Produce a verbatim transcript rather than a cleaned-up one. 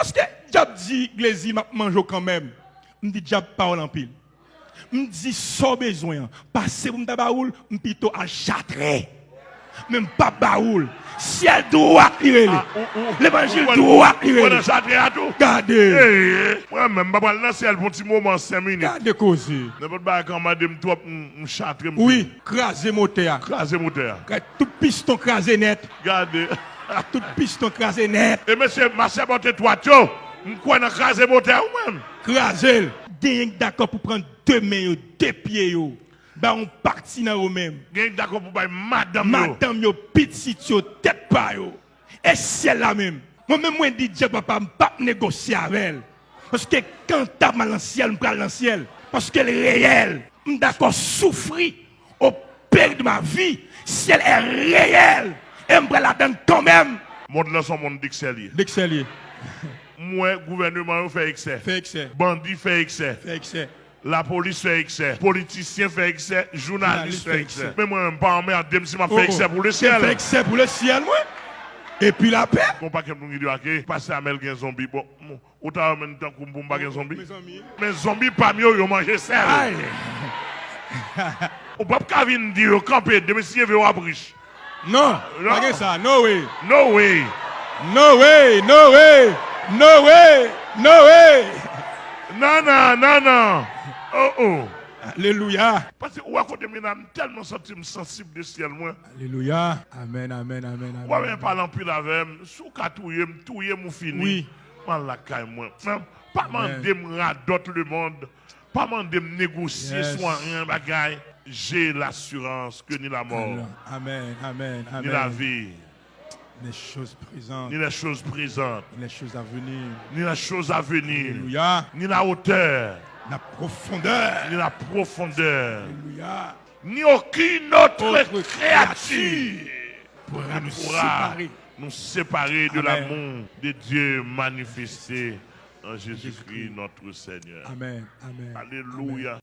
Paske dyab di Glezi, "M ap manje w kanmenm." M di, "Dyab, pawòl anpil." M di, "Sa w bezwen an, pase pou m ta ba ou l, m pito al chatre." Men m p ap ba ou l. Syèl dwat li rele. Levanjil dwat li rele. Ou nan chatre a tou? Gade. Mwen menm, m pa pral nan syèl pou yon ti moman, senk minit. Gade koze. Nenpòt bagay ka mande m twòp, m, m chatre, m wi, kraze motè a. Kraze motè a. Gade, tout piston kraze nèt. Gade. Tout piston kraze nèt. E mesye, m a sèpòte twat yo. M kwè nan kraze motè a, ou menm. Kraze l. Genyen k dakò pou pran de men yo, de pye yo, bay yon pati nan yo menm. Genyen k dakò pou bay madanm yo. Madanm yo, pitit yo, tèt pa yo. E syèl la menm. Mwen menm, mwen di Dyab, "Papa, m p ap negosye avè l." Paske kanta m al nan syèl, m pral nan syèl. Paske l reyèl. M dakò soufri au péril de ma vie. Syèl è reyèl. E m pral ladann kanmenm. Mond lan se yon mond dèk syèl ye. Dèk syèl ye. M wè gouvèneman yo fè eksè. Fè eksè. Bandi fè eksè. Fè eksè. Lapolis fè eksè. Politisyen fè eksè. Jounalis fè eksè. Men mwen menm, pa anmède m si m ap fè eksè pou lesyèl. Fè eksè pou lesyèl, mwen. Epi lapè. Gon pakèt moun ki di, "Ake, pastè Amel gen zonbi." Bon, m- Ou ta renmen tankou m pou m pa gen zonbi? Men zonbi pa m yo, yo manje sèl. Ou p ap ka vin di yo kanpe, demen si Dye vle w ap rich. Non, pa gen sa. No way. No way. No way, no way, no way, no way. Non, non, non, non. Oh, oh. Alelouya. Paske ou wè kote m ye la, m tèlman santi m sansib de syèl mwen. Alelouya. Amèn, amèn, amèn, amèn. Ou pa bezwen pale anpil avè m. Si w ka touye m, touye m, ou fini. Wi. M al lakay mwen. Men, pa mande m radòt lemonn. Pa mande m negosye sou anyen bagay. J'ai l'assurance que ni la mort, ni la vie, ni les choses présentes, ni les choses à venir, ni la hauteur, ni la profondeur, ni aucune autre créature ne pourra nous séparer de l'amour de Dieu manifesté en Jésus-Christ notre Seigneur. Amèn. Amèn. Alelouya.